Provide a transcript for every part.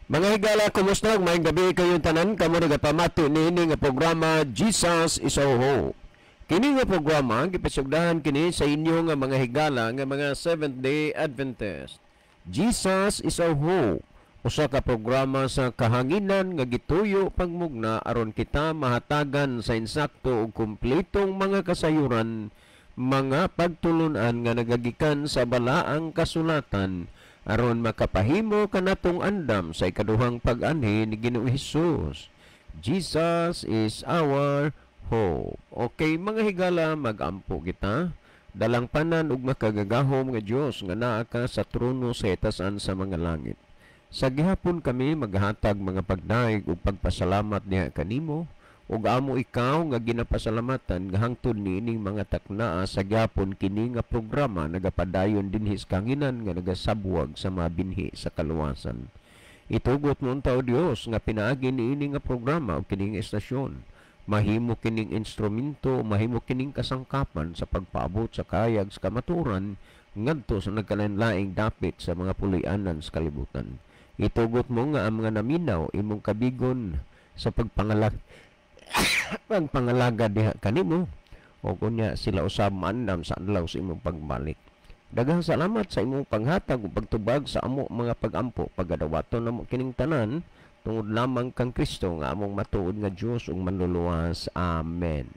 Mga higala, kumusta? Maayong gabi kayong tanan kamo nagapamati niini nga programa, Jesus is Our Hope. Kini nga programa gipasugdahan kini sa inyo nga mga higala nga mga Seventh Day Adventist. Jesus is Our Hope. Usa ka programa sa kahanginan nga gituyo pagmugna aron kita mahatagan sa insakto ug kumpletong mga kasayuran, mga pagtulunan nga nagagikan sa balaang kasulatan aron makapahimo kanatong andam sa ikaduhang pag-anhi ni Ginoong Hesus. Jesus is our hope. Okay, mga higala, magampo kita. Dalangpanan ug makagagahom nga Dios nga naa ka sa trono sa itasan sa mga langit. Sa gihapon kami maghatag mga pagdaig ug pagpasalamat niya kanimo ug amo ikaw nga ginapasalamatan nga hangtod niining mga taknaa sa gihapon kini nga programa nagapadayon dinhi sa kahanginan nga nagasabwag sa mga binhi sa kaluwasan. Itugot mo unta, O Dios, nga pinaagi niini nga programa o kining estasyon, mahimo kining instrumento, mahimo kining kasangkapan sa pagpaabot sa kahayag sa kamatuoran ngadto sa nagkalain-laing dapit sa mga puloy-anan sa kalibutan. Itugot mo nga ang mga naminaw imong kabigon sa pagpangalaga diha kanimo o kunya sila usab maandam sa adlaw sa imong pagbalik. Daghang salamat sa imong panghatag ug pagtubag sa amo mga pagampo. Pagadawaton namo kining tanan tungod lamang kang Kristo nga among matuod nga Dios ug manluluwas. Amen.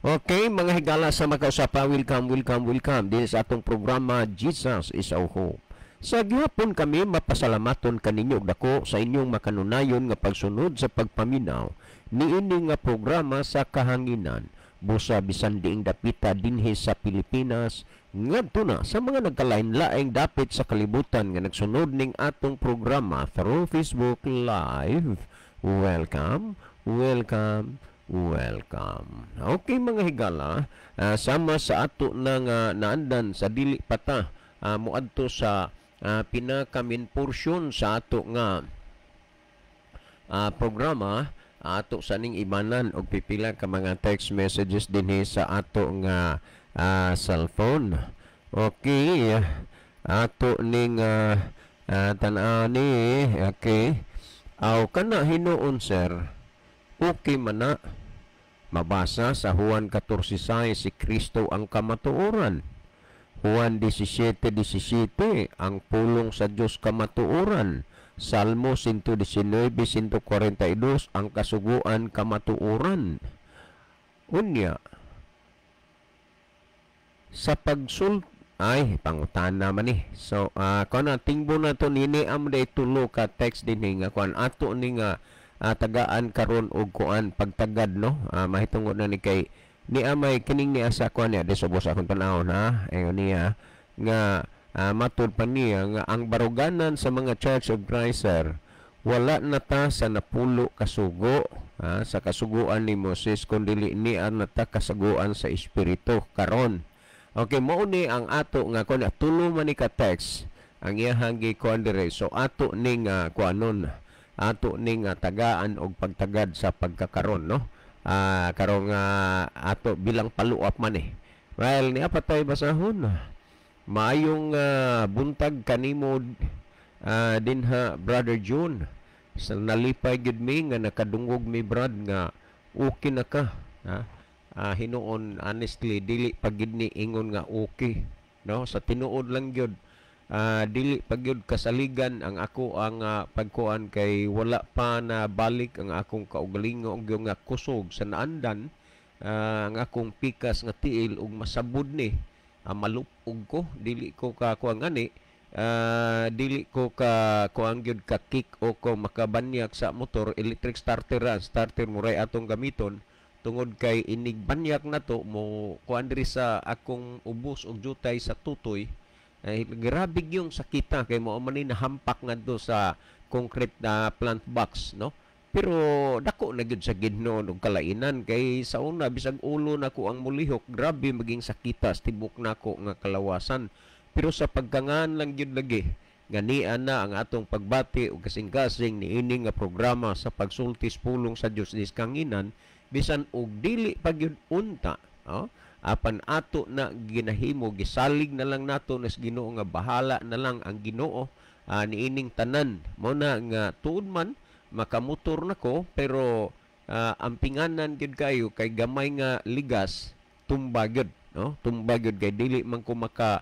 Okay, mga higala sa makausapa, welcome, welcome, welcome din sa atong programa, Jesus is Our Hope. Sa gihapon kami mapasalamaton kaninyo og dako sa inyong makanunayon nga pagsunod sa pagpaminaw niini nga programa sa kahanginan. Busa bisan diing dapita dinhi sa Pilipinas ngadto na sa mga nagkalain-laing dapit sa kalibutan nga nagsunod ning atong programa through Facebook Live. Welcome, welcome, welcome. Okay, mga higala, sama sa ato na nga naandan sa dili pata muadto sa pinaka main portion sa ato nga programa, ato sa ning ibanan og pipila ka mga text messages dinhi sa ato nga cellphone. Okay, ato ning tan-aw ni. Okay. Aw kana hinuon, sir. Okay man na mabasa sa Juan 14:6, si Kristo ang kamatuoran. Juan 17:17, ang pulong sa Dios kamatuoran. Salmo 119:142, ang kasuguan kamatuoran. Unya, sa pagsul ay pangutana man ni. So, kuan tingbo na to nini am day tulo ka text dinhi nga kuan ato ni nga tagaan karon og kuan pagtagad, no, mahitungod na ni kay ni amay kining ni asa kuan niya di subos akong tan-awon ha. Ayon niya nga matud pa niya nga ang baruganan sa mga Church of Christ, sir, wala na ta sa napulo kasugo ha, sa kasuguan ni Moses, kun dili ni na ta kasuguan sa espiritu karon. Okay, mao ni ang ato nga kuan, tulo man ni ka text ang iyahang gikuan dire. So ato ning kuanon, ato ning tagaan og pagtagad sa pagkakaron, no? Karong ato bilang follow-up man eh. Well, niya patay basahon. Maayong buntag kanimo dinha, Brother June. Sa nalipay gid mi nga nakadungog mi, brad, nga okay na ka. Ha? Hinuon, honestly, dili pa gid ni ingon nga okay, no? Sa tinuod lang gyud, dili pa gyud kasaligan ang ako ang pagkuan kay wala pa na balik ang akong kaugalingon og nga kusog sa naandan ang akong pikas nga tiil ug masabod ni malupog ko, dili ko ka kuan ngani, dili ko ka kuan gyud ka kick o ko makabanyak sa motor. Electric starter ra, starter mo ray atong gamiton tungod kay inig banyak na to mo kuan diri sa akong ubos og jutay sa tutoy ay grabe yung sakita kay mo man ni nahampak ngadto sa concrete na plant box, no? Pero dako na gyud sa Ginoo og kalainan kay sa una bisag ulo nako ang mulihok, grabe maging sakita sa tibok nako nga kalawasan. Pero sa pagkangan lang gyud lagi nga niya na ang atong pagbati og kasing-kasing niini nga programa sa pagsultis pulong sa Dios dis kanginan, bisan og dili pa gyud unta, oh, apan ato na ginahimo, gisalig na lang nato nas Ginoo nga bahala na lang ang Ginoo. Niining tanan mo na nga tuod man makamotor nako, pero ampinganan gyud kayo kay gamay nga ligas, tumba gyud, no? Tumba gyud kay dili man ko maka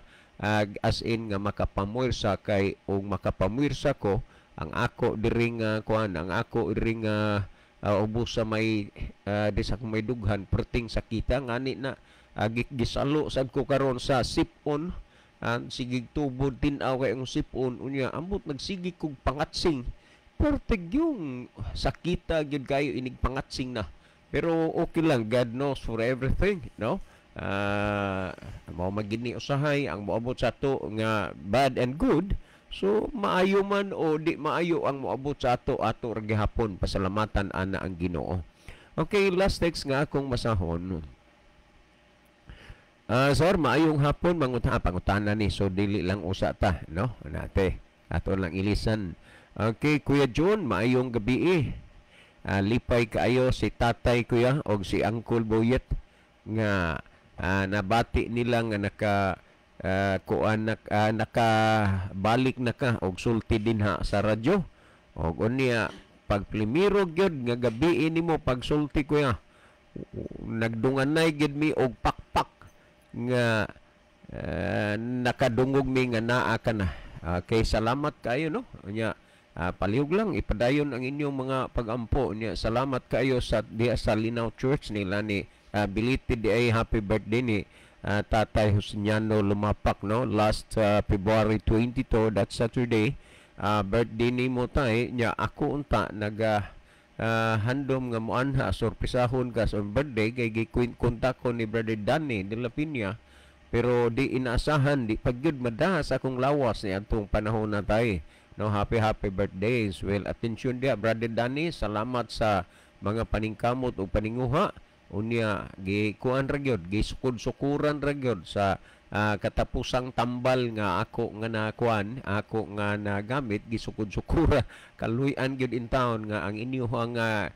as in nga makapamuwersa, kay ug makapamuwersa ko, ang ako diri nga kuan, ang ako diri nga ubos sa may di sa akong may dughan, perting sakita. Ngani na gisalo sad ko karon sa sipon, sige tubod, tin-aw kay ang sipon. Unya ambot nagsige kog pangatsing, pertig yung sakita gyud kayo inig pangatsing na. Pero okay lang, God knows for everything, no? Mao magini usahay ang moabot sa ato nga bad and good. So maayo man o di maayo ang moabot sa ato, ato ra gihapon pasalamatan ana ang Ginoo. Okay, last text nga akong basahon. Sir, maayong hapon, pangutana ni, so dili lang usa ta, no? Nate, ato lang ilisan. Okay, Kuya John, maayong gabi eh. Lipay kaayo si tatay, kuya, og si Uncle Boyet nga nabati nila nga naka kuan nakabalik na ka og sulti dinha sa radyo. Og unya pag primero gyud nga gabi nimo pagsulti, kuya, nagdunganay gyud mi og pakpak nga nakadungog mi nga naa ka na. Okay, salamat kayo, no? Unya palihog lang ipadayon ang inyong mga pagampo. Unya salamat kayo sa diha sa Linaw Church nila ni belated di ay happy birthday ni Tatay Husniano Lumapak, no? Last February 22, that Saturday, birthday nimo, tay. Nya ako unta naga handom nga moanha, sorpresahon ka sa birthday kay gikontak ko ni Brother Danny de la Peña, pero di inaasahan, di pagyud madaha sa akong lawas ni atong panahon na, tay, no? Happy happy birthdays. Well, attention dia, Brother Danny, salamat sa mga paningkamot ug paninguha. Unya gikuan ra gyud, gisukod-sukuran ra gyud sa katapusang tambal nga ako nga nakuan, ako nga nagamit, gisukod-sukura. Kaluy-an gyud in town nga ang inyo nga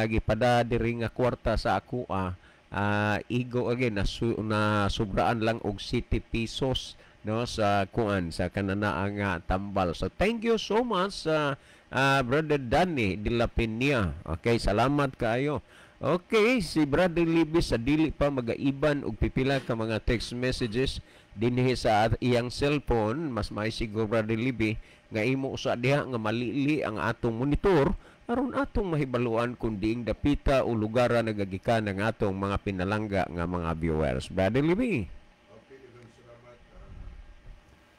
gipada diri nga kwarta sa ako igo again na, na sobraan lang og 7 pesos, no, sa kuan, sa kananaa nga tambal. So thank you so much sa Brother Danny de la Peña. Okay, salamat kaayo. Okay, si Brother Libby sa dili pa magaiban og pipila ka mga text messages dinhi sa iyang cellphone, mas may siguro, Brother Libby, nga imo usa diha nga malili ang atong monitor aron atong mahibaluan kung diing dapita o lugar nagagikan ang atong mga pinalangga nga mga viewers. Brother Libby.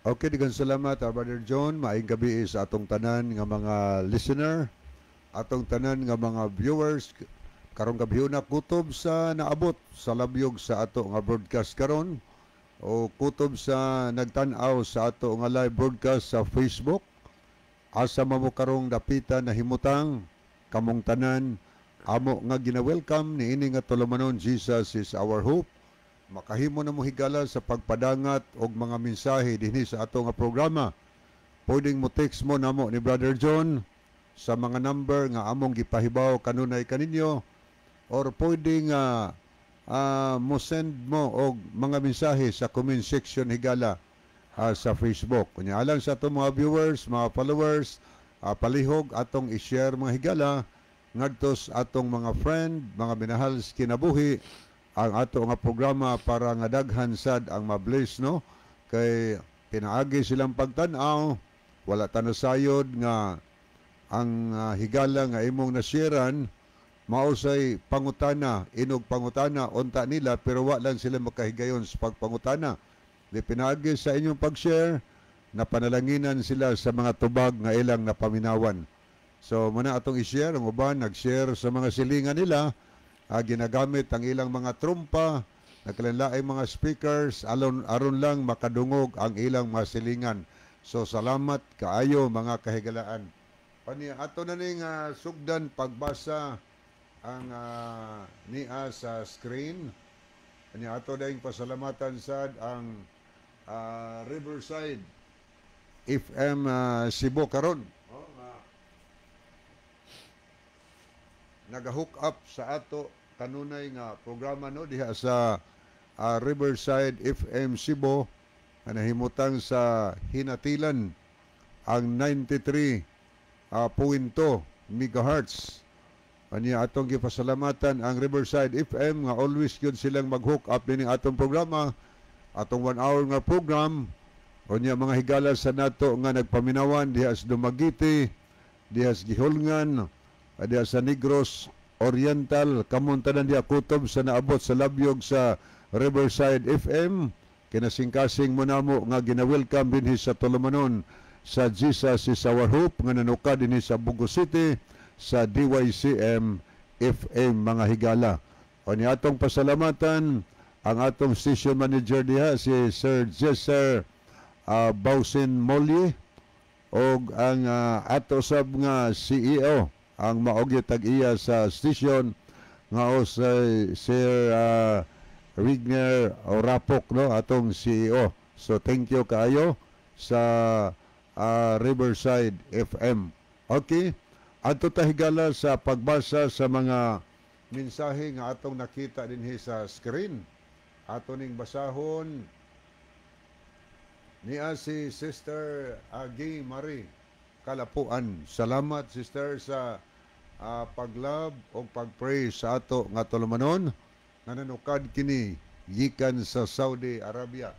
Okay, daghang salamat, Brother John. Maayong gabi sa atong tanan nga mga listener, atong tanan nga mga viewers. Karong gabi na, kutob sa naabot sa labyog sa ato nga broadcast karon o kutob sa nagtan-aw sa ato nga live broadcast sa Facebook. Asa man mo karong dapita na himutang, kamong tanan amo nga gina-welcome niini nga tulumanon, Jesus is Our Hope. Makahimo na mo, higala, sa pagpadangat og mga mensahe dinhi sa ato nga programa. Pwedeng mo text mo namo ni Brother John sa mga number nga among gipahibaw kanunay kaninyo or pwedeng mo send mo og mga mensahe sa comment section, higala, sa Facebook. Kunya alang sa atong mga viewers, mga followers, palihog atong i-share, mga higala, ngadto sa atong mga friend, mga minahal sa kinabuhi ang ato nga programa para nga daghan sad ang mabless, no, kay pinaagi silang pagtan-aw, wala ta nasayod nga ang higala nga imong nasharean mao say pangutana, inog pangutana unta nila, pero wa lang sila makahigayon sa pagpangutana. Di pinaagi sa inyong pag-share, napanalanginan sila sa mga tubag nga ilang napaminawan. So muna atong i-share. Ang uban nag-share sa mga silingan nila, ginagamit ang ilang mga trumpa, nagkalanlaing mga speakers aron aron lang makadungog ang ilang mga silingan. So salamat kaayo, mga kahigalaan. Pani ato na ning sugdan pagbasa ang nia sa screen. Ani ato dayong pasalamatan sad ang Riverside FM Cebu karon. Oh, nga nagahook up sa ato kanunay nga programa, no, diha sa Riverside FM Cebu nga nahimutang sa Hinatilan. ang 93 punto megahertz. Anya atong gipasalamatan ang Riverside FM nga always gyud silang mag-hook up nining atong programa, atong 1 hour nga program. Unya mga higala sa nato nga nagpaminawan diha sa Dumaguete, diha sa Guihulngan, diha sa Negros Oriental, kamong tanan diha, kutob sa naabot sa labyog sa Riverside FM. Kinasingkasing mo namo nga gina-welcome dinhi sa tulumanon sa Jesus is Our Hope nga nanukad dinhi sa Bogo City sa DYCM FM, mga higala. O ni atong pasalamatan ang atong station manager diha, si Sir Jesser Bausin Molly, og ang ato sab nga CEO, ang maogi tag-iya sa station nga o sa Sir Rigner Orapok, no, atong CEO. So thank you kaayo sa Riverside FM. Okay. Adto ta, higala, sa pagbasa sa mga mensahe nga atong nakita dinhi sa screen. Ato ning basahon niya si Sister Agi Marie Kalapuan. Salamat, Sister, sa pag-love o pag-pray sa ato nga tulumanon nga nanukad kini gikan sa Saudi Arabia.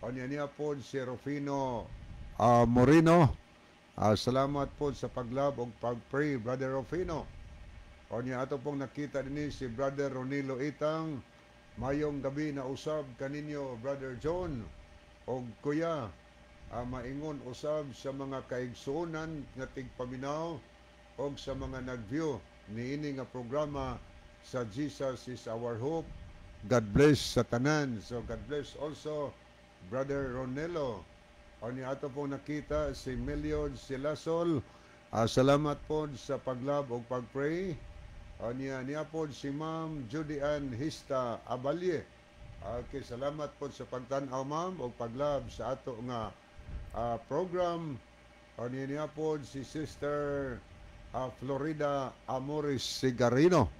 Unya niya po si Rufino Moreno. Salamat po sa pag-love o pag-pray, Brother Rufino. Unya ato pong nakita dinhi si Brother Ronilo Itang. Mayong gabi na usab kaninyo, Brother John og Kuya. Maingon usab sa mga kaigsuonan nga tigpaminaw og sa mga nag-view niini nga programa sa Jesus is Our Hope. God bless sa tanan. So God bless also, Brother Ronelo. O ni ato pong nakita si Meliod Silasol. Salamat po sa pag-love o pag-pray. O niya, niya po si Ma'am Judy Ann Hista Abalye. Okay, salamat po sa pagtan-aw, ma'am, o pag-love sa ato nga program. O niya, niya po si Sister Florida Amores Sigarino.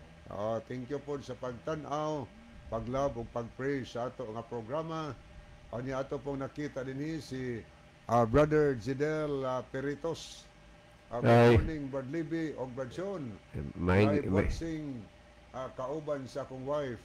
Thank you po sa pagtan-aw, pag-love o pag-pray sa ato nga programa. O niya ato pong nakita din si Brother Gidel Peritos. Good Ay. Morning, Brad Libby o Brad Sean. May, Live may, watching kauban sa akong wife.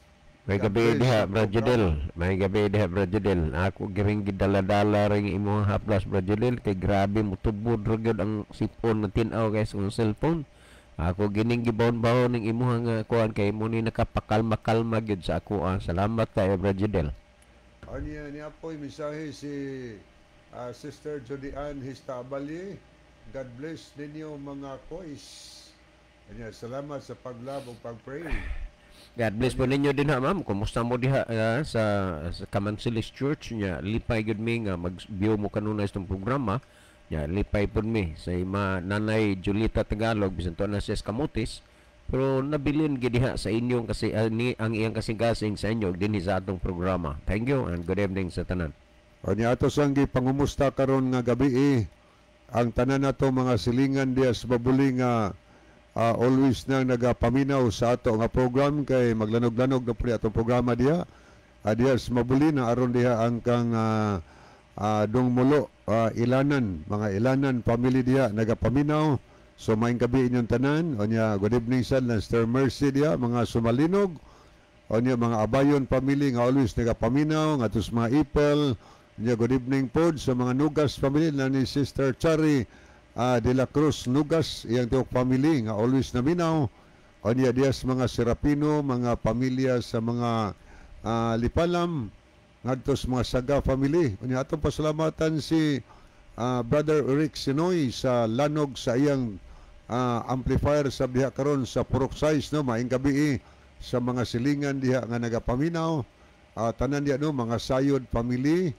May God gabi bless diha, sa Brad programa. Judel. May gabi diha, Brad Judel. Ako giring gidala-dala ring imong haplas, Brad Judel, kay grabe mutubod ra gyud ang sipon ng tin-aw guys kung cellphone. Ako gining gibawon-bawon ning imong nga kuan kay mo ni nakapakalma-kalma gyud sa ako. Ah. Salamat kayo, Brad Judel. Anya niya po mensahe si Sister Judy Ann Histabalye. God bless ninyo, mga kois. Anya, salamat sa pag-love o pag-pray. God bless po ninyo din ha, ma'am. Kumusta mo diha sa Kamansilis Church nya? Lipay gud mi nga mag-view mo kanunay sa itong programa. Nya lipay pud mi sa ima Nanay Julita Tagalog, bisan tuwa na siya sa Camotes. Pero nabilin gid diha sa inyong kasi ni ang iyang kasing-kasing sa inyo dinhi sa atong programa. Thank you and good evening sa tanan. Anya ato sang gipangumusta karon nga gabi eh, ang tanan nato mga silingan diya sa Mabuli nga always nang nagapaminaw sa ato nga program kay maglanog-lanog na po atong programa diha. Diha sa Mabuli na aron diha ang kang dong mulo Ilanan, mga Ilanan family diha nagapaminaw. So maayong gabi inyong tanan. Onya good evening sa Sister Mercy diha, mga Sumalinog. Onya mga Abayon family nga always nagapaminaw ngadto sa mga Ipel. Onya good evening pod sa mga Nugas family na ni Sister Chari de la Cruz Nugas, iyang tiok family nga always naminaw. Onya diha sa mga Serapino, mga pamilya sa mga Lipalam, ngadto sa mga Saga family. Unya atong pasalamatan si Brother Eric Sinoy sa lanog sa iyang amplifier sa diha karon sa Purok Sais, no. Maayong gabi sa mga silingan diha nga nagapaminaw. Tanan diha, no, mga Sayod family,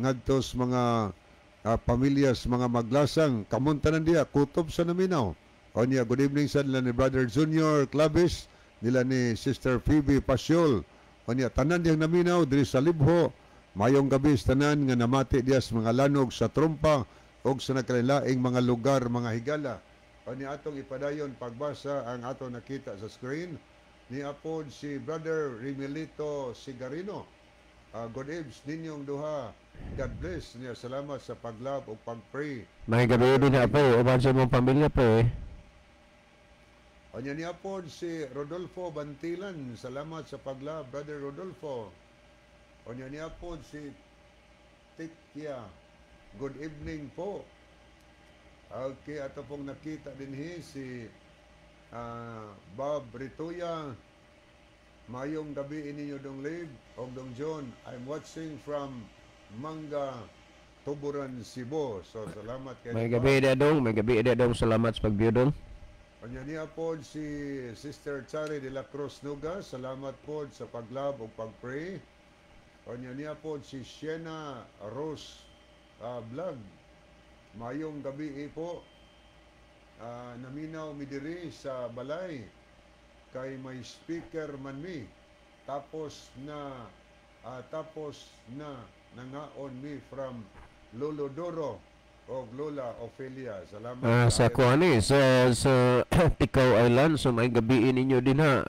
ngadto sa mga pamilya sa mga Maglasang, kamon tanan diha, kutob sa naminaw. Onya good evening sa nila ni Brother Junior Clavis, nila ni Sister Phoebe Pasiol. Onya tanan diyang naminaw diri sa Libho. Mayong gabi sa tanan nga namati diya sa mga lanog sa Trumpa og sa nagkalainlaing mga lugar, mga higala. Onya atong ipadayon pagbasa ang atong nakita sa screen ni apod si Brother Remilito Sigarino. Good eves ninyong duha. God bless niya. Salamat sa pag-love o pag-pray. May gabi din na, pre, uban sa imong pamilya, pre. Anya niya po si Rodolfo Bantilan. Salamat sa pag-love, Brother Rodolfo. Anya niya po si Tikya. Good evening po. Okay, ato pong nakita din hi si Bob Rituya. Mayong gabi ninyo, Dong Liv o Dong John. I'm watching from Manga, Tuburan, Cebu. So salamat kay May gabi dia dong, may gabi dia dong. Salamat sa pag-view, dong. Anya niya po si Sister Chari de la Cruz Nuga. Salamat po sa pag-love o pag-pray. Anya niya po si Sienna Rose Vlog. Mayong gabi po. Naminaw mi diri sa balay kay may speaker man mi. Tapos na nangaon mi from Lolo Doro og Lola Ophelia. Salamat. Sa kaayo. Kuan eh, sa Ticao Island, so may gabi ninyo din ha.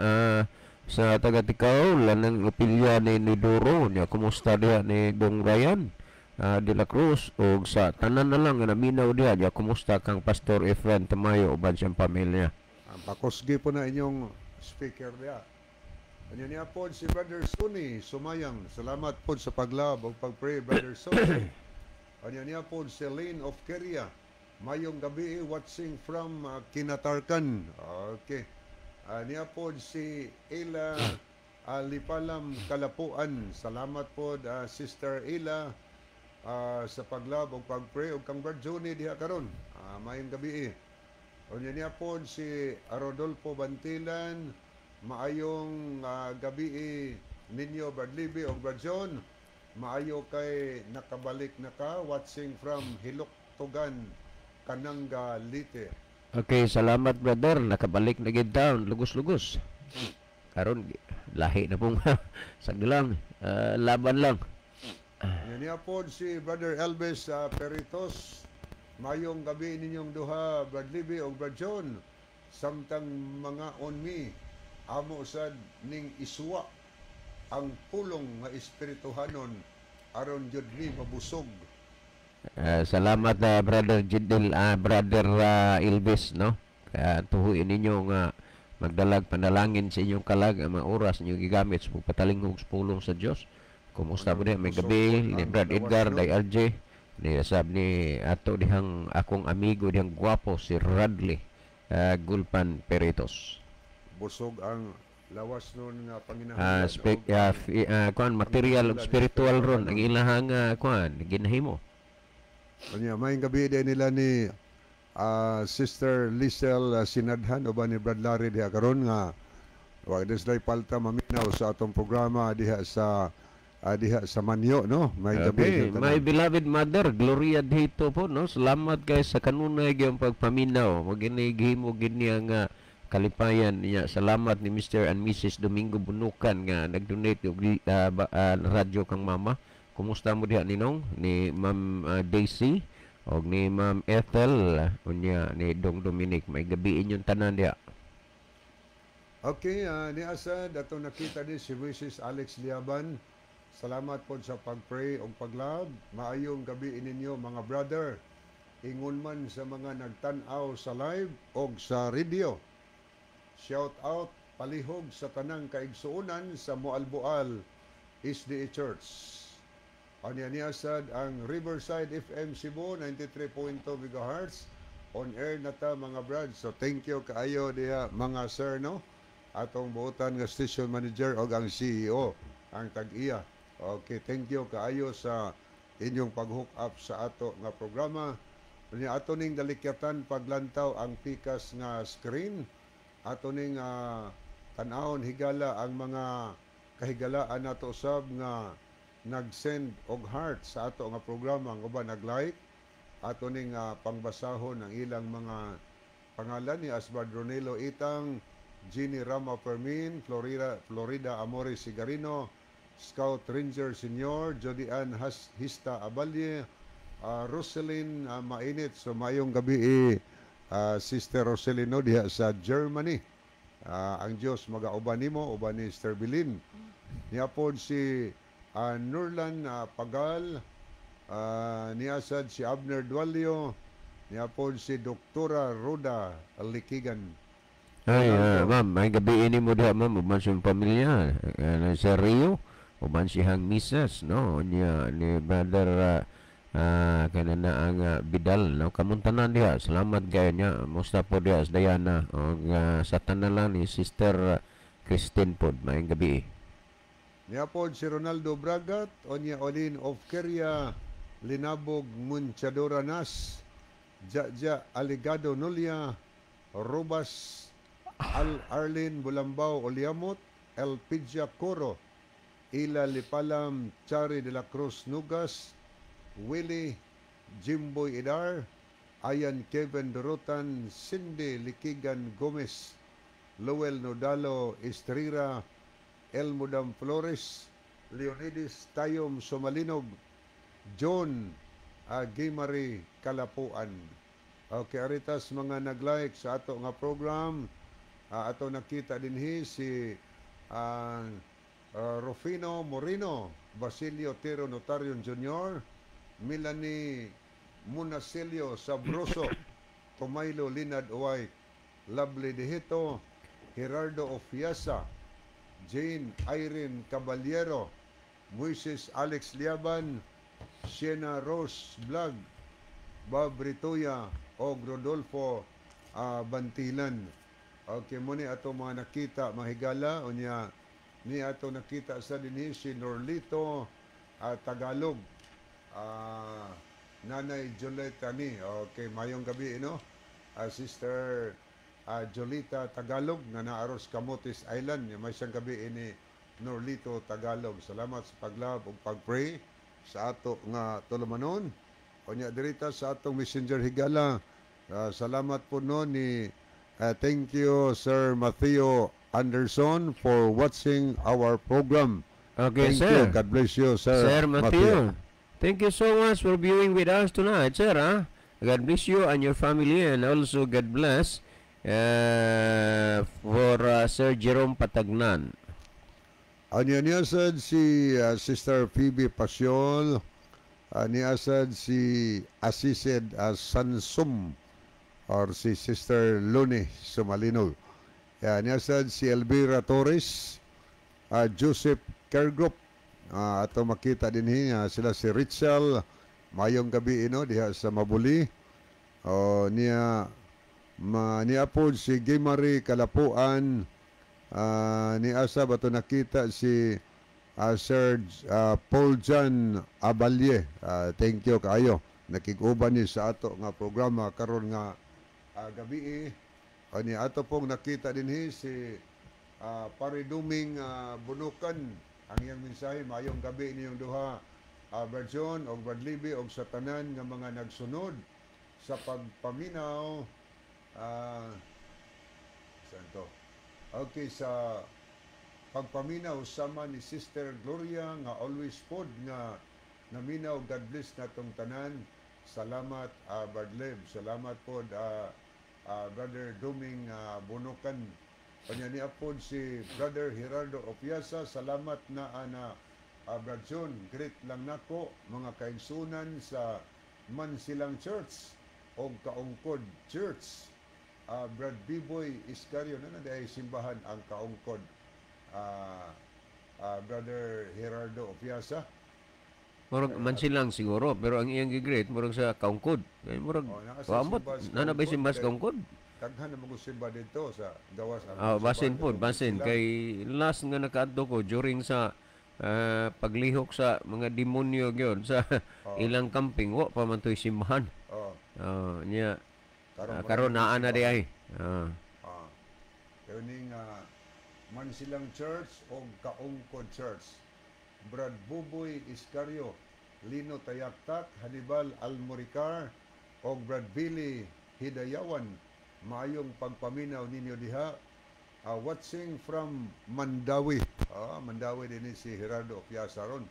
Sa taga Ticao, lanang Ophelia ni Doro, niya kumusta diha ni Dong Ryan de la Cruz og sa tanan na lang nga naminaw diha, niya kumusta kang Pastor Efren Tamayo uban siyang pamilya. Ang pakusgi po na inyong speaker diha. Ano niya po si Brother Sonny Sumayang. Salamat po sa pag-love o pag-pray, Brother Sonny. Ano niya po si Lynn of Keria. Mayong gabi, watching from Kinatarkan. Okay. Niya po si Ela Lipalam Kalapuan. Salamat po, Sister Ela, sa pag-love o pag-pray o kang Brad Johnny diha karon. Mayong gabi. Unya niya po si Rodolfo Bantilan, maayong gabi ninyo, Brad Libby o Brad John. Maayo kay nakabalik na ka, watching from Hiluktugan, Kananga, Leyte. Okay, salamat, brother. Nakabalik na gid down, lugos-lugos. Karon lahi na pong saglang, laban lang. Unya niya po si Brother Elvis Peritos. Mayong gabi ninyong duha, Brad Libby o Brad John. Samtang mga on mi, amo sad ning isuwa ang pulong nga espirituhanon aron jud mi mabusog. Salamat, Brother Jidel, Brother Ilvis, no? Kaya tuhuin ninyo nga magdalag panalangin sa inyong kalag ang mga oras ninyo gigamit sa pagpatalingog sa pulong sa Dios. Kumusta po diha? May Busog gabi po ni ang Brad lawas, Edgar, no? day RJ. Ni sab ni ato dihang akong amigo dihang gwapo si Radley Gulpan Peritos. Busog ang lawas nun nga panginahanglan Spek, og ang kuan material ug panginahanglan spiritual ron ang espirituhanon. ilahang kuan ginahimo. Kanya maayong gabi din nila ni Sister Lisel Sinadhan uban ni Brad Larry diha karon nga wa din palta maminaw sa atong programa diha sa Manyo, no? Maayong gabi Okay, inyong my tanan. beloved mother, Gloria Dito po, no? Salamat kay sa kanunay gyud pagpaminaw. Magini gihimo gid niya nga kalipayan niya. Salamat ni Mr. and Mrs. Domingo Bunukan nga nag-donate og radyo kang mama. Kumusta mo diha, ninong ni Ma'am Daisy og ni Ma'am Ethel, unya ni Dong Dominic. May gabi inyong tanan diha. Okay, ni Asad ato nakita ni si Mrs. Alex Liaban. Salamat po sa pag-pray ug pag-love. Maayong gabi ninyo, mga brother. Ingon man sa mga nagtan-aw sa live og sa radio. Shout out palihog sa tanang kaigsuonan sa Moalboal SDA Church. Anya niya sad ang Riverside FM Cebu 93.2 MHz. On air na ta, mga brad. So thank you kaayo diha, mga sir, no. Atong buotan nga station manager og ang CEO ang tag-iya. Okay, thank you kaayo sa inyong pag-hook up sa ato nga programa. Unya ato ning dalikyatan paglantaw ang pikas nga screen. Ato ning tan-awon higala ang mga kahigalaan nato sab nga nag-send og heart sa ato nga programa, ang uban nag-like. Ato ning pangbasahon ang ilang mga pangalan ni Asbad Ronelo Itang, Jenny Rama Fermin, Florida Florida Amore Sigarino, Scout Ranger Senior, Jody Ann Has Hista Abalye, Roselyn Mainit. So mayong gabi eh, Sister Roselino diha sa Germany. Ang Dios magauban nimo uban ni Sister Bilin. Niya pod si Nurlan Pagal, niasad si Abner Dualio, niapod si Doktora Roda Likigan. Ay, Ronaldo. Ma'am, maayong gabii nimo diha, ma'am, uban sa imong pamilya. Sa Rio, uban siyang misis, no? Niya ni brother kanana ang Bidal, no? Kamong tanan diha. Salamat kayo niya. Musta po diha sa Diana og sa tanan lang ni Sister Christine pod. Maayong gabii. Niapod si Ronaldo Bragat, Onya Olin of Keria, Linabog Munchadora Nas, Jaja Aligado Nulia, Rubas Al Arlin Bulambao Oliamot, El Pidja Coro, Ila Lipalam Chari de la Cruz Nugas, Willie Jimboy Idar, Ayan Kevin Dorotan, Cindy Likigan Gomez, Lowell Nodalo Estrira, Elmudam Flores, Leonides Tayom Somalinog, John Gimari Kalapuan. Okay, aritas mga nag-like sa ato nga program. Ato nakita dinhi si Rufino Moreno, Basilio Tero Notario Jr., Melanie Munasilio Sabroso, Tomaylo Linad Uway, Lovely Dihito, Gerardo Ofiasa, Jane Irene Caballero, Moises Alex Liaban, Siena Rose Vlog, Bob Ritoya o Rodolfo Bantilan. Okay, mo ni ato mga nakita mahigala unya ni ato nakita sa dinhi si Norlito Tagalog. Nanay Joleta ni. Okay, mayong gabi, no? Sister Jolita Tagalog nga naaros Camotes Island. May siyang gabi ini Norlito Tagalog. Salamat sa paglove ug pag-pray sa ato nga tulumanon. Unya dirita sa atong messenger higala. Salamat po no ni thank you, Sir Matthew Anderson, for watching our program. Okay, Thank sir. you. God bless you, Sir, Sir Matthew. Thank you so much for viewing with us tonight, sir. Ah. God bless you and your family and also God bless for Sir Jerome Patagnan. Anya niya sad si Sister Phoebe Pasiol, niya sad si Asised Sansum or si Sister Luni Sumalino. Niya sad si Elvira Torres, Joseph Kergrup, ato makita din sila si Richel, mayong gabi ino diha sa Mabuli. O niya ma niya po si Gimari Kalapuan, ni asa ba to nakita si Sir Paul John Abalye. Thank you kaayo. Nakig-uban ni sa ato nga programa karon nga gabi. Ni ato pong nakita dinhi si Pariduming Bunukan. Ang iyang mensahe, maayong gabi niyong duha, Brad John og Brad Libby og sa tanan nga mga nagsunod sa pagpaminaw saan to? Okay, sa pagpaminaw sama ni Sister Gloria nga always pod nga naminaw. God bless natong tanan. Salamat, Brad Leb. Salamat pod, Brother Duming Bunukan. Kanya niya pod si Brother Gerardo Opiasa. Salamat na ana, Brad John. Greet lang nako mga kaigsunan sa Mansilang Church o Kaungkod Church. Brad Biboy Iscario na na simbahan ang Kaungkod. Brother Gerardo Opiasa. Murag Mansilang siguro, pero ang iyang gi-greet murag sa Kaungkod. Kay murag Oh, naa sa wa mo simba sa na na ba Kaungkod, simba sa kay Kaungkod? Daghan na mga simba dito sa gawas ang Ah, basin simbahan pod, dito, basin Mansilang. kay last nga nakaadto ko during sa paglihok sa mga demonyo gyud sa ilang camping, wa pa man to'y simbahan. Oh, niya Karon karon marami naa na simbahan. di ay. Ah. Kayo ning Mansilang Church o Kaungkod Church. Brad Buboy Iscario, Lino Tayaktak, Hannibal Almoricar, o Brad Billy Hidayawan. Maayong pagpaminaw ninyo diha. Watching from Mandawi. Mandawi din ni si Gerardo Opiasa ron.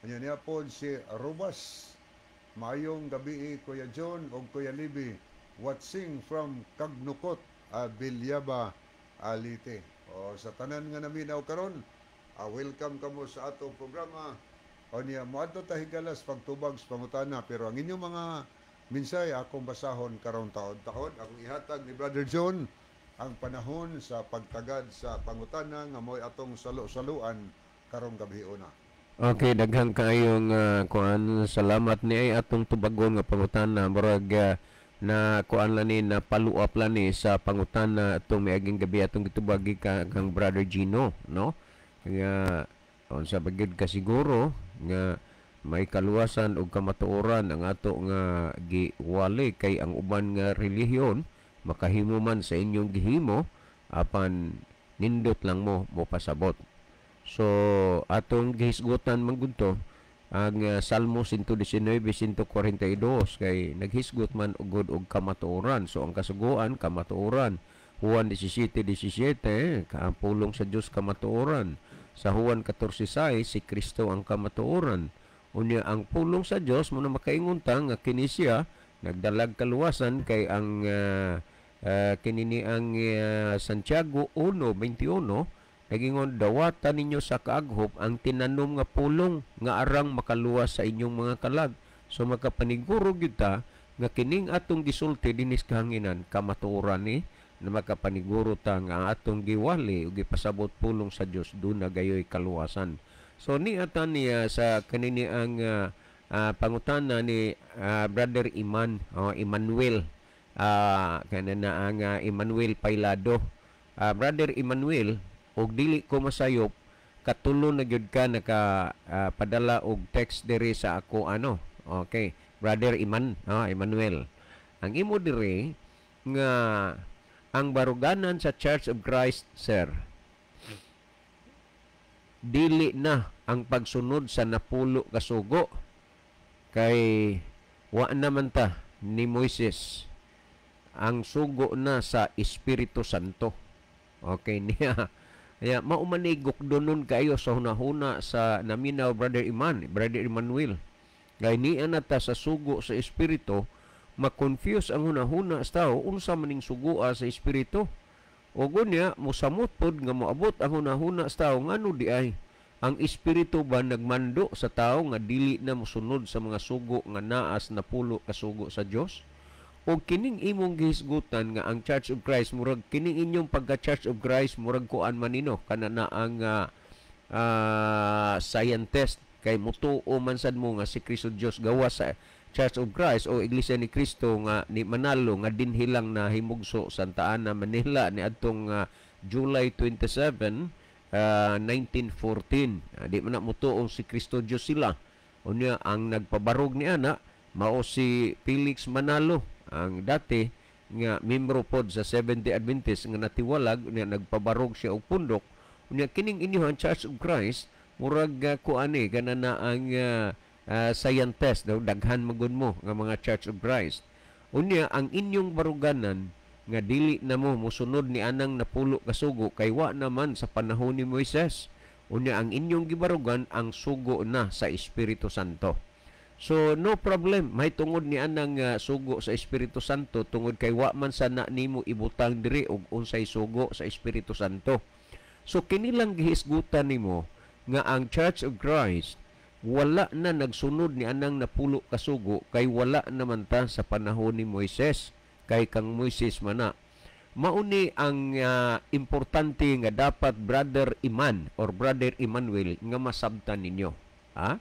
Anya niya po si Rubas. Maayong gabi, Kuya John o Kuya Libby. Watching from Kagnukot, Bilyaba, Alite. O, sa tanan nga naminaw karon, Welcome kamo sa atong programa. O niya, moadto ta higalas pagtubag sa pangutana, pero ang inyong mga mensahe akong basahon karon taon-taon. Akong ihatag ni Brother John ang panahon sa pagtagad sa pangutana nga mo'y atong salo-saluan karong gabi una. Okay, daghang kaayong kuan, salamat ni ay atong tubagon nga pangutana. Murag na kuan lang ni, na paluap lang ni sa pangutana atong miaging gabi atong gitubagi ka kang Brother Gino, no? Nga unsa ba gyud ka siguro nga may kaluwasan ug kamatuoran ang ato nga giwali, kay ang uban nga relihiyon makahimo man sa inyong gihimo apan nindot lang mo mopasabot. So atong gihisgutan man gud to ang Salmo 119, 142, kay naghisgot man ugod og kamatuoran. So ang kasuguan kamatuoran. Juan 17:17, ang pulong sa Dios kamatuoran. Sa Juan 14:6, si Kristo ang kamatuoran. Unya ang pulong sa Dios mo na makaingon ta nga kini siya nagdalag kaluwasan, kay ang kini ni ang Santiago 1:21 nagingon, dawatan ninyo sa kaaghop ang tinanom nga pulong nga arang makaluwas sa inyong mga kalag. So makapaniguro gyud ta nga kining atong gisulti dinis kahanginan kamatuoran ni, na makapaniguro ta nga atong giwali ug gipasabot pulong sa Dios duna gayoy kaluwasan. So niata niya sa kanini ang pangutana ni Brother Iman, Emmanuel, kanana ang Emmanuel Pailado. Brother Emmanuel, og dili ko masayop, katulo na gyud ka naka padala og text diri sa ako ano. Okay, Brother Iman, Emmanuel. Ang imo diri nga ang baruganan sa Church of Christ, sir, dili na ang pagsunod sa napulo ka sugo, kay wa naman ta ni Moises, ang sugo na sa Espiritu Santo. Okay niya. Kaya maumanigok doon kayo sa hunahuna sa naminaw Brother Iman, Brother Emmanuel. Kaya niya na ta sa sugo sa Espiritu, ma-confuse ang hunahuna sa tao, unsa maning sugoa sa Espiritu. O gunya, musamot pod nga moabot ang hunahuna sa tao, ngano di ay? Ang Espiritu ba nagmando sa tao nga dili na mosunod sa mga sugo nga naas na pulo kasugo sa Dios? O kining imong gihisgutan nga ang Church of Christ, murag kining inyong pagka Church of Christ murag kuan manino kana na ang scientist, kay mutuo man sad mo nga si Kristo Dios gawa sa Church of Christ o Iglesia ni Cristo nga ni Manalo nga dinhi lang na himugso Santa Ana, Manila ni adtong July 27, 1914. Di man na mutuo si Kristo Dios sila. Unya ang nagpabarog ni ana mao si Felix Manalo, ang dati nga membro pod sa Seventh-day Adventist nga natiwalag, unya nagpabarog siya og pundok. Unya kining inyo ang Church of Christ murag kuani kana na ang scientist daw, daghan magud mo nga mga Church of Christ. Unya ang inyong baruganan nga dili na mo mosunod ni anang napulo ka sugo, kay wa naman sa panahon ni Moises. Unya ang inyong gibarugan ang sugo na sa Espiritu Santo. So no problem, may tungod ni anang sugo sa Espiritu Santo, tungod kay wa man sana nimo ibutang diri og unsay sugo sa Espiritu Santo. So kini lang gihisgutan nimo nga ang Church of Christ wala na nagsunod ni anang napulo ka sugo, kay wala naman ta sa panahon ni Moises, kay kang Moises mana. Mauni ang importante nga dapat Brother Iman or Brother Emmanuel nga masabtan ninyo. Ha?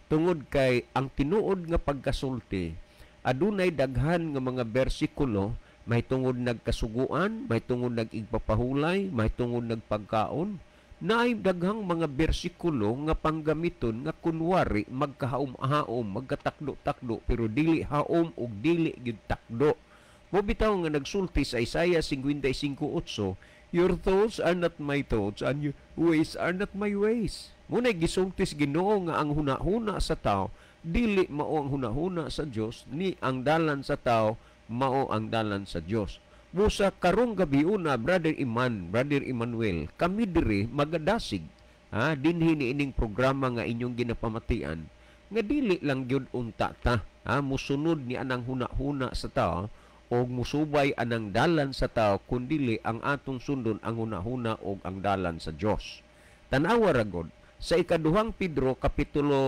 Tungod kay ang tinuod nga pagkasulti, adunay daghan nga mga bersikulo, may tungod nagkasuguan, may tungod nag-igpapahulay, may tungod nagpagkaon, naay daghang mga bersikulo nga panggamiton nga kunwari magkahaom-haom, magkatakdo-takdo, pero dili haom ug dili gyud takdo. Mo bitaw nga nagsulti sa Isaiah 55:8, your thoughts are not my thoughts and your ways are not my ways. Muna'y gisulti sa Ginoo nga ang hunahuna sa tao dili mao ang hunahuna sa Dios, ni ang dalan sa tao mao ang dalan sa Dios. Busa karong gabi una, Brother Iman, Brother Emmanuel, kami diri magadasig dinhi niining programa nga inyong ginapamatian nga dili lang gyud unta ta, musunod ni anang hunahuna sa tao o musubay anang dalan sa tao, kundili ang atong sundon ang hunahuna o ang dalan sa Dios. Tan-awa ra gud sa Ikaduhang Pedro kapitulo,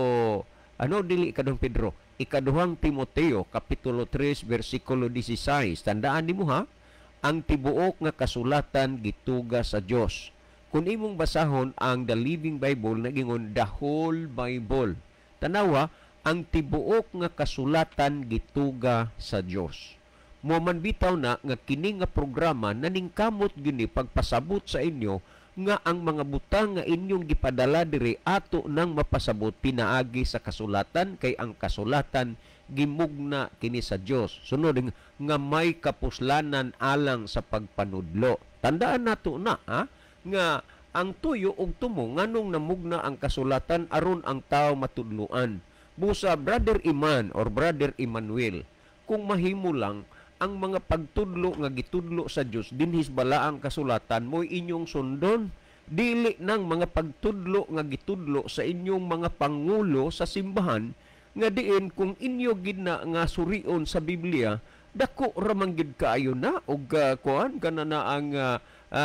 ano, dili Ikaduhang Pedro, Ikaduhang Timoteo kapitulo 3 bersikulo 16. Tandaan nimo ha, ang tibuok nga kasulatan gituga sa Dios. Kung imong basahon ang The Living Bible, nagingon the whole Bible. Tanawa, ang tibuok nga kasulatan gituga sa Dios. Mo man bitaw na nga kini nga programa naningkamot gini pagpasabot sa inyo nga ang mga butang nga inyong gipadala diri ato nang mapasabot pinaagi sa kasulatan, kay ang kasulatan gimugna kini sa Dios. Sunod nga may kapuslanan alang sa pagpanudlo. Tandaan nato na ha, nga ang tuyo og tumo nganong namugna ang kasulatan aron ang tao matudloan. Busa Brother Iman or Brother Emmanuel, kung mahimo lang ang mga pagtudlo nga gitudlo sa Dios dinhis balaang kasulatan mo'y inyong sundon, dili nang mga pagtudlo nga gitudlo sa inyong mga pangulo sa simbahan nga diin kung inyo gid na nga surion sa Biblia dako ra man gid kaayo na og kuan kana na ang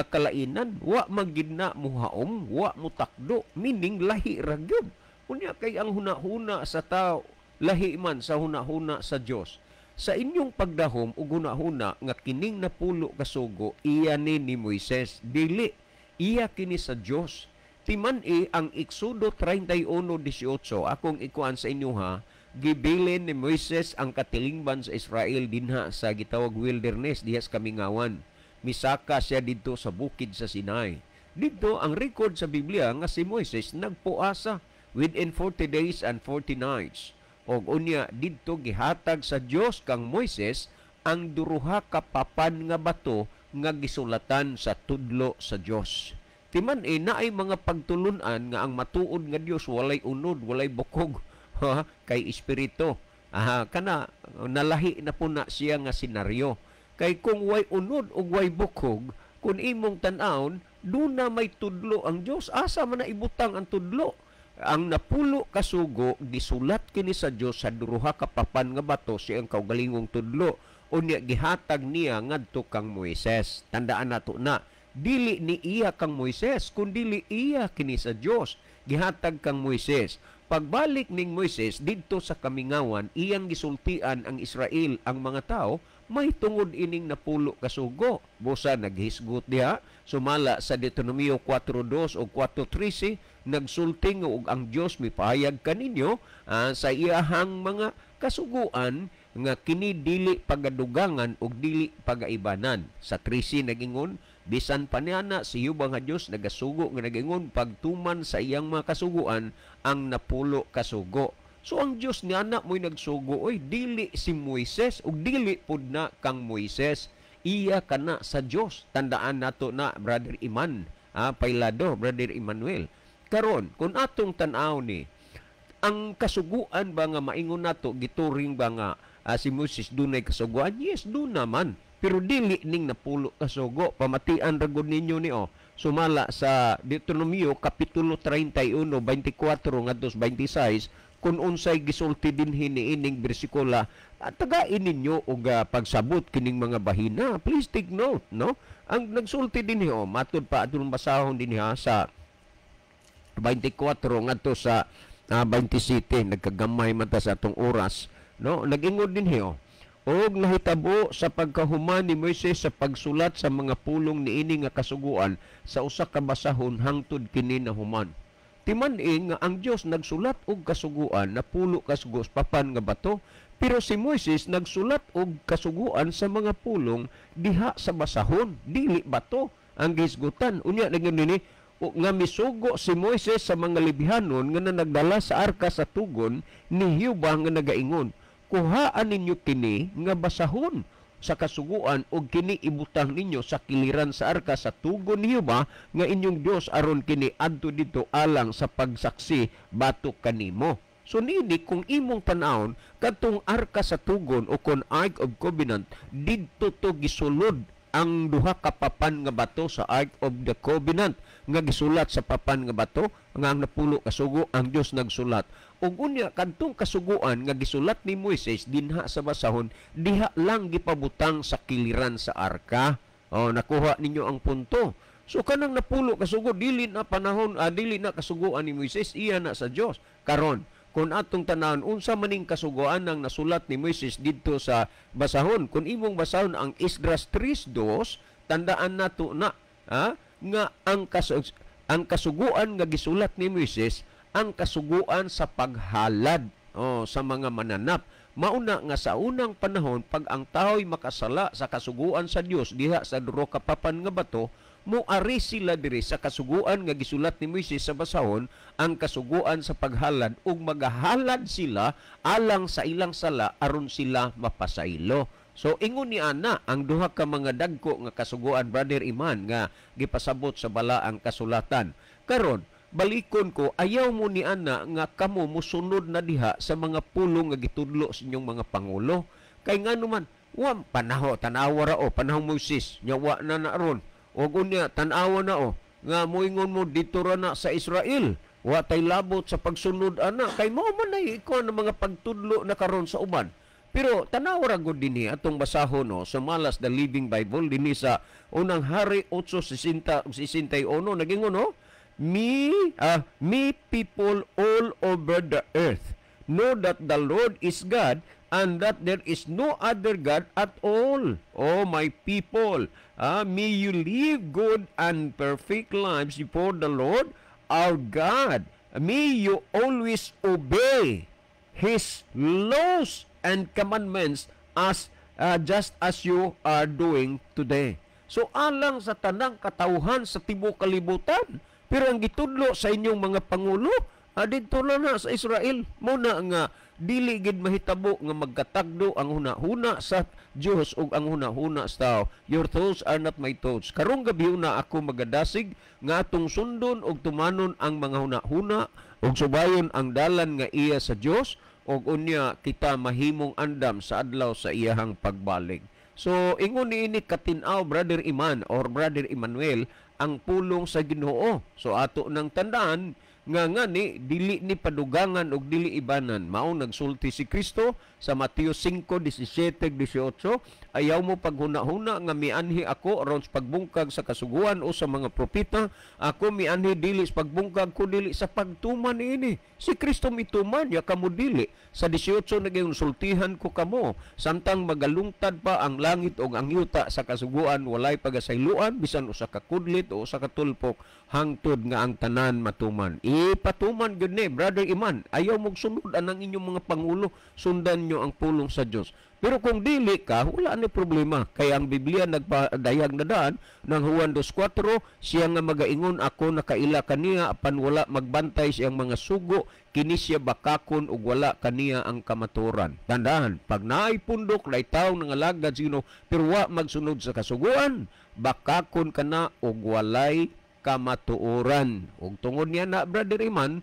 kalainan, wa man gid na muhaom, wa mutakdo, meaning lahi ra gyud. Unya kay ang hunahuna sa tao lahi man sa hunahuna sa Dios. Sa inyong pagdahom ug hunahuna nga kining napulo ka sugo iya ni Moises, dili, iya kini sa Dios. Timan-i ang Exodo 31:18, akong ikuan sa inyo ha, gibilin ni Moises ang katilingban sa Israel dinha sa gitawag wilderness diha sa kamingawan. Misaka siya didto sa bukid sa Sinai. Didto ang record sa Biblia nga si Moises nagpuasa within 40 days and 40 nights. Og unya didto gihatag sa Dios kang Moises ang duruha ka papan nga bato nga gisulatan sa tudlo sa Dios. Timan-i naay mga pagtulun-an nga ang matuod nga Dios walay unod, walay bukog, kay espiritu. Aha, kana nalahi na po na siya nga senaryo. Kay kung way unod ug way bukog, kung imong tan-awon, duna may tudlo ang Dios. Asa man na ibutang ang tudlo? Ang napulo kasugo gisulat kini sa Dios sa duruha ka papan nga bato siyang kaugalingong tudlo. Unya gihatag niya ngadto kang Moises. Tandaan nato na dili ni iya kang Moises kun dili iya kini sa Dios. Gihatag kang Moises. Pagbalik ning Moises didto sa kamingawan, iyang gisultian ang Israel, ang mga tao may tungod ining napulo kasugo. Busa naghisgot diha sumala sa Deuteronomio 4:2 o 4:13, nagsulti nga og ang Dios mipahayag kaninyo sa iyahang mga kasuguan nga kini dili pagadugangan og dili pagaibanan. Sa 13 nagingon, bisan pa niya na si Yuba nga Dios nagasugo nga nagingon pagtuman sa iyang mga kasuguan ang napulo kasugo. So ang Dios niya na mo'y nagsugo, oy dili si Moises ug dili pud na kang Moises, iya kana sa Dios. Tandaan nato na Brother Iman, Pailado, Brother Emmanuel. Karon kung atong tan-aw ni ang kasuguan ba nga maingon nato gituring ba nga si Moises dunay kasuguan? Yes, dun naman. Pero dili ning napulo kasugo. Pamatian ra gud ninyo ni oh. Sumala sa Deuteronomio kapitulo 31:24 ngadto 26, kung unsay gisulti dinhi niining bersikula, tagain ninyo og pagsabot kining mga bahina. Please take note, no? Ang nagsulti dinhi oh, matud pa atong basahon dinhi ha, sa 24 ngadto sa 27, nagkagamay man ta sa atong oras, no? Nag-ingon dinhi oh. Og nahitabo sa pagkahuman ni Moises sa pagsulat sa mga pulong niini nga kasuguan sa usa ka basahon hangtod kini nahuman. Timan-i nga ang Dios nagsulat og kasuguan na pulo kasugo sa papan nga bato, pero si Moises nagsulat og kasuguan sa mga pulong diha sa basahon, dili bato ang gihisgutan. Unya naging nini nga misugo si Moises sa mga Lebihanon nga nagdala sa arka sa tugon ni Jehova nga nagaingon, kuhaan ninyo kini nga basahon sa kasuguan og kini ibutang ninyo sa kiliran sa arka sa tugon ni Jehova nga inyong Dios aron kini adto didto alang sa pagsaksi batok kanimo. So nini kung imong tan-awon kadtong arka sa tugon o kon Ark of Covenant, didto to gisulod ang duha ka papan nga bato sa Ark of the Covenant nga gisulat sa papan nga bato nga ang napulo kasugo ang Dios nagsulat. Ug unya kadtong kasuguan nga gisulat ni Moises dinha sa basahon, diha lang gipabutang sa kiliran sa arka. O nakuha ninyo ang punto. So kanang napulo kasugo dili na panahon, dili na kasuguan ni Moises, iya na sa Dios. Karon, kung atong tanawon unsa maning kasuguan ang nasulat ni Moises didto sa basahon, kung imong basahon ang Esdras 3:2, tandaan nato na nga ang kasuguan nga gisulat ni Moises ang kasuguan sa paghalad, oh, sa mga mananap. Mauna nga sa unang panahon, pag ang tao'y makasala sa kasuguan sa Dios diha sa duha ka papan nga bato, moari sila diri sa kasuguan nga gisulat ni Moises sa basahon, ang kasuguan sa paghalad, ug magahalad sila alang sa ilang sala aron sila mapasaylo. So ingon ni ana ang duha ka mga dagko nga kasuguan, Brother Iman, nga gipasabot sa balaang kasulatan. Karon, balikon ko, ayaw mo ni ana nga kamo musunod na diha sa mga pulong nga gitudlo sa inyong mga pangulo. Kay ngano man, wa panaho, tanawa ra o panahon Moises, nya wa na na ron. Og unya tan-awa na o nga moingon mo dito ra na sa Israel, wa tay labot sa pagsunod ana, kay mao man nay ikaw ng mga pagtudlo na karon sa uban. Pero tanawa ra gud dinhi atong basahon, no, sa Malas the Living Bible dinhi sa Unang Hari 8:60 61, nagingon, no, Me people all over the earth know that the Lord is God and that there is no other God at all. Oh, my people, may you live good and perfect lives before the Lord our God. May you always obey His laws and commandments as just as you are doing today. So alang sa tanang katawhan sa tibuok kalibutan, pero ang gitudlo sa inyong mga pangulo, didto na na sa Israel. Muna nga dili gid mahitabo nga magkatagdo ang huna-huna sa Dios ug ang huna-huna sa tao. Your thoughts are not my thoughts. Karong gabi na ako magadasig nga atong sundon ug tumanon ang mga huna-huna ug subayon ang dalan nga iya sa Dios, ug unya kita mahimong andam sa adlaw sa iyahang pagbalik. So ingon niini katin-aw, Brother Iman or Brother Emmanuel, ang pulong sa Ginoo. So ato nang tandaan nga ngani dili ni padugangan og dili ibanan. Mao nagsulti si Kristo sa Mateo 5:17-18, "Ayaw mo paghuna-huna nga mianhi ako aron sa pagbungkag sa kasuguan o sa mga propeta. Ako mianhi dili sa pagbungkag kundi sa pagtuman niini." Si Kristo mituman ya, kamo dili. Sa 18 naging, "Sultihan ko kamo, samtang magalungtad pa ang langit ug ang yuta, sa kasuguan walay pagasayloan bisan usa ka kudlit o usa ka tulpok hangtod nga ang tanan matuman." Ipatuman gyud ni, Brother Iman. Ayaw mong sunod anang inyong mga pangulo, sundan nyo ang pulong sa Dios. Pero kung dili ka, wala ni problema. Kaya ang Biblia nagpadayag na daan ng Juan 2:4, siya nga magaingon, "Ako nakaila kaniya," apan wala magbantay siyang mga sugo, kini siya bakakon ug wala kaniya ang kamaturan. Tandaan, pag naay pundok, naay tawo nangalagad sa Ginoo, pero wa magsunod sa kasuguan, bakakon kana ug walay kamatuoran. Ug tungod niya na, Brother Iman,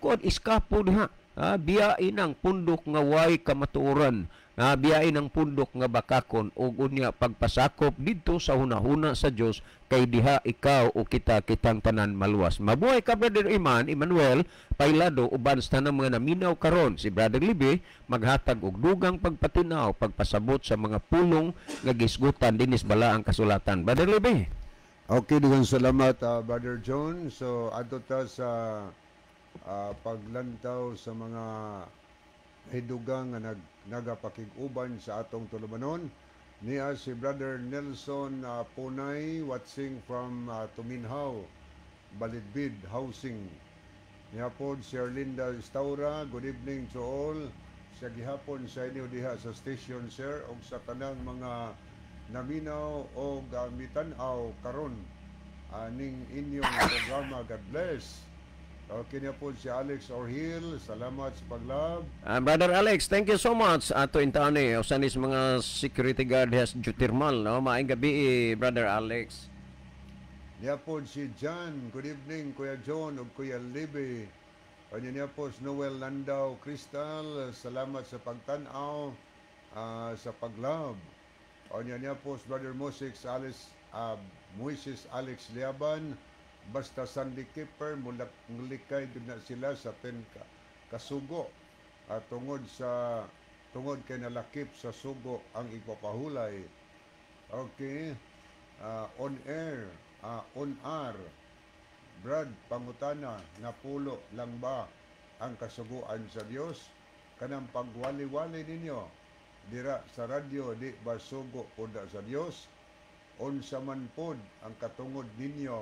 kuan iskapo diha. Biyain ang pundok nga way kamatuoran. Biyain ang pundok nga bakakon ug unya pagpasakop didto sa hunahuna sa Dios, kay diha ikaw o kita, kitang tanan maluwas. Mabuhay ka, Brother Iman, Emmanuel Pailado, uban sa tanang mga naminaw karon. Si Brother Libe maghatag og dugang pagpatinaw, pagpasabot sa mga pulong nga gisgutan dinis balaang kasulatan. Brother Libe. Okay, daghang salamat, Brother John. So adto ta sa paglantaw sa mga hidugang nga nagapakig-uban sa atong tulumanon. Niya si Brother Nelson Punay, watching from Tuminhaw, Balidbid Housing. Niya po si Erlinda Estaura, good evening to all. Sa gihapon sa inyo diha sa station, sir, og sa tanang mga naminaw o mitan-aw karon aning inyong programa. God bless. Okay na po si Alex Orhil. Salamat sa paglove. Brother Alex, thank you so much. Ato intaon ni usa ni sa mga security guard has geothermal, no? Maayong gabi, eh, Brother Alex. Niya po si John. Good evening, Kuya John ug Kuya Libby. Kanya niya po si Noel Landau Crystal. Salamat sa pagtanaw, sa paglove. Kanya niya po si Brother Moses Alex, Moises Alex Liaban. Basta Sunday Keeper, mulikay din na sila sa 10 kasugo. At tungod kay nalakip sa sugo ang ipapahulay. Okay. On air, on air. Brad, pangutana, napulo lang ba ang kasuguan sa Dios? Kanang pagwali-wali ninyo dira sa radyo, di ba sugo pod sa Dios? Unsa man pod ang katungod ninyo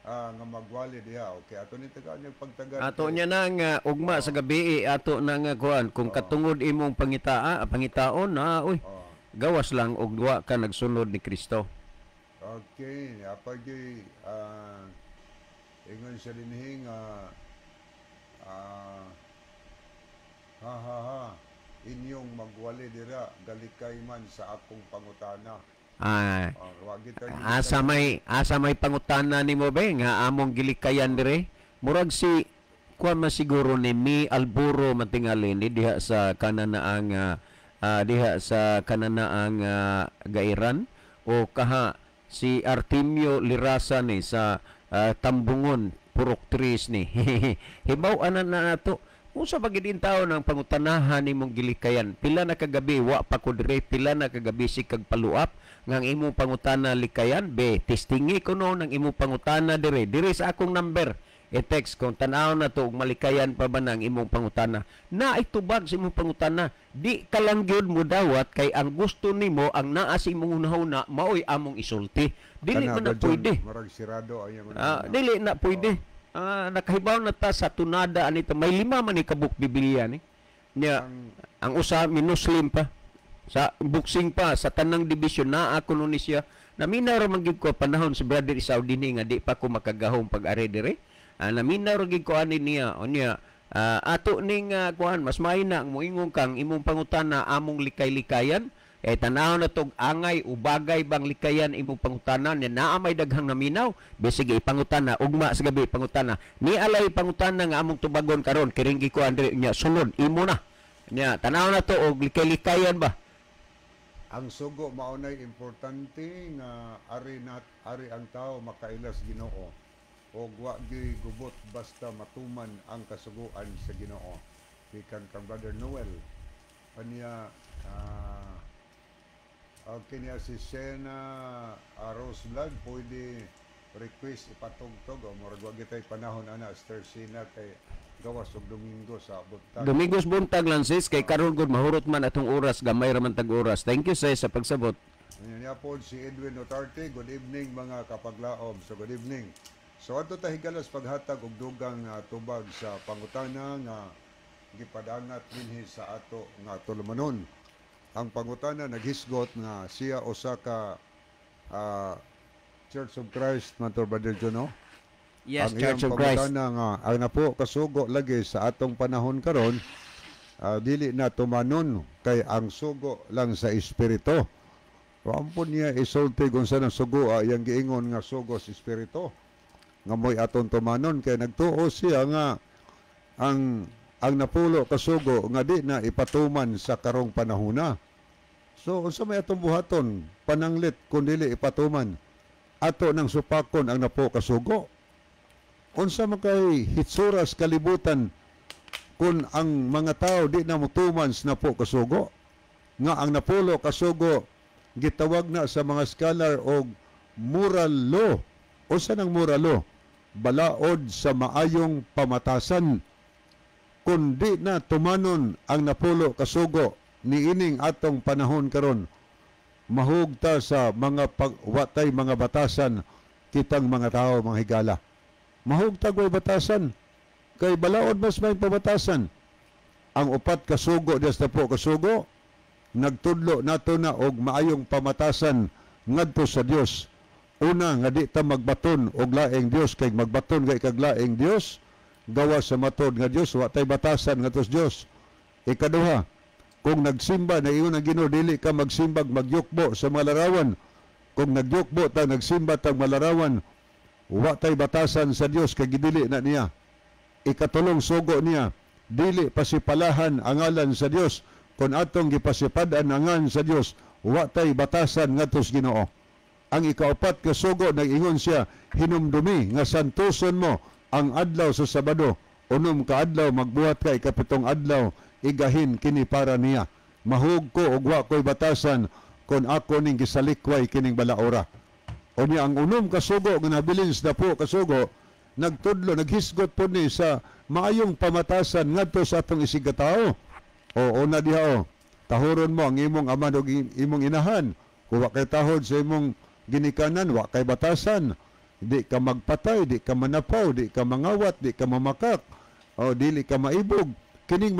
nga magwali diha? Okay, ato ni tagaan yung pagtagan. Ato niya na nga ugma sa gabi, ato na nga kuan kung katungod imong pangitaa, pangitaon na, uy. Gawas lang og duwa ka nagsunod ni Kristo. Okay, apag ingon sa dinhi nga ha ha ha, inyong magwali dira galikay man sa akong pangutana. Oh, wa kita. Asa may pangutana nimo be nga among gilikayan dire? Murag si kuan man siguro ni Mi Alburo matingali ni diha sa kananaang diha sa kananaang Gairan, o kaha si Artemio Lirasa ni sa Tambungon, Purok Tres ni. Hibaw ana na nato unsa ba gid taon ang pangutanahan nimong gilikayan. Pila na kagabi wa pa ko dire, pila na kagabi si kag paluap nga ang imong pangutana likayan be. Testingi ko no ng imong pangutana dire dire sa akong number. I-text kung tan-aw na to ug malikayan pa ba ng imong pangutana na itubag sa imong pangutana. Di ka lang gyud mo dawat kay ang gusto nimo, ang naa sa imong hunahuna, maoy among isulti. Dili Kana man na ba, John, pwede. Marag sirado ang iyang Dili na pwede. Nakahibaw na ta sa tunada anito. May lima man ni kabuk Biblia ni. Nya ang usa minuslim pa. Sa boxing pa sa tanang division naa kuno ni siya. Naminaw ra man gyud ko panahon si Brother Isaw dinhi nga di pa ko makagahom pag-ari dire. Naminaw ra gyud ko ani niya. Unya ato ning kuan, mas maayo na ang moingon kang imong pangutana among likay-likayan. Eh, tanaw na tog angay o bagay bang likayan imong pangutana niya, naa may daghang naminaw. Bisig ipangutana ugma sa gabi, pangutana ni alay pangutana nga among tubagon karon kiringgi ko andre nya sunod imo na nya, tanaw na to og likay-likayan ba. Ang sugo maunay importante nga ari nat ari ang tao makailas Ginoo og wa gyuy gubot basta matuman ang kasuguan sa Ginoo. Gikan kang Brother Noel. Kanya okay niya si Sena Rose Vlog, pwede request ipatugtog o murag wa gitay panahon ana, Sister Sena, kay gawas og Domingo sa buntag. Domingos buntag lang, sis, kay karon gud mahurot man atong oras, gamay ra man tag oras. Thank you, sis, sa pagsabot. Niya po si Edwin Otarte, good evening mga kapaglaom. So good evening. So adto ta higalas paghatag og dugang tubag sa pangutana nga gipadangat dinhi sa ato nga tulumanon. Ang pangutana naghisgot nga siya usa ka Church of Christ man to, Brother John, no? Yes. Ang Church iyang of Christ. pangutana nga ang napo kasugo lagi sa atong panahon karon dili na tumanon kay ang sugo lang sa espiritu. Wa po niya isulti kung saan ang sugo, iyang giingon nga sugo sa espiritu nga mo'y aton tumanon kay nagtuo siya nga ang napulo kasugo nga di na ipatuman sa karong panahona. So unsa may atong buhaton pananglit kung dili ipatuman? Ato nang supakon ang napo kasugo. Unsa man kay hitsuras kalibutan kung ang mga tao di na motuman sa napo kasugo? Nga ang napulo kasugo gitawag na sa mga scholar og moral law. Unsa nang moral law? Balaod sa maayong pamatasan. Kung di na tumanon ang napulo kasugo niining atong panahon karon, mahugta sa mga pagwatay mga batasan kitang mga tao, mga higala. Mahugta way batasan kay balaod mas may pabatasan. Ang upat kasugo dias po kasugo nagtudlo nato na og maayong pamatasan ngadto sa Dios. Una, nga di ta magbaton og laing Dios, kay magbaton kay kag laing Dios, gawas sa matod nga Dios, wa tay batasan ngadto sa Dios. Ikaduha, kung nagsimba na iyon ang Ginoo, dili ka magsimbag magyukbo sa mga larawan. Kung nagyukbo ta, nagsimba tag malarawan, wa tay batasan sa Dios kay gidili na niya. Ikatulong sugo niya, dili pasipalahan ang ngalan sa Dios. Kung atong gipasipad-an ang ngalan sa Dios, wa tay batasan ngadto sa Ginoo. Ang ikaapat ka sugo, nag-ingon siya, hinumdumi nga santuson mo ang adlaw sa Sabado. 6 ka adlaw magbuhat ka, ikapitong adlaw igahin kini para niya. Mahug ko og wa ko'y batasan kung ako ning gisalikway kining balaora. O niya ang unom ka sugo nga nabilin sa napo kasugo nagtudlo, naghisgot po ni sa maayong pamatasan ngadto sa atong isigkatao. O una diha o, tahuron mo ang imong ama ug imong inahan. Kung wa kay tahod sa imong ginikanan, wa kay batasan. Di ka magpatay, di ka manapaw, di ka mangawat, di ka mamakak, o dili ka maibog. Kining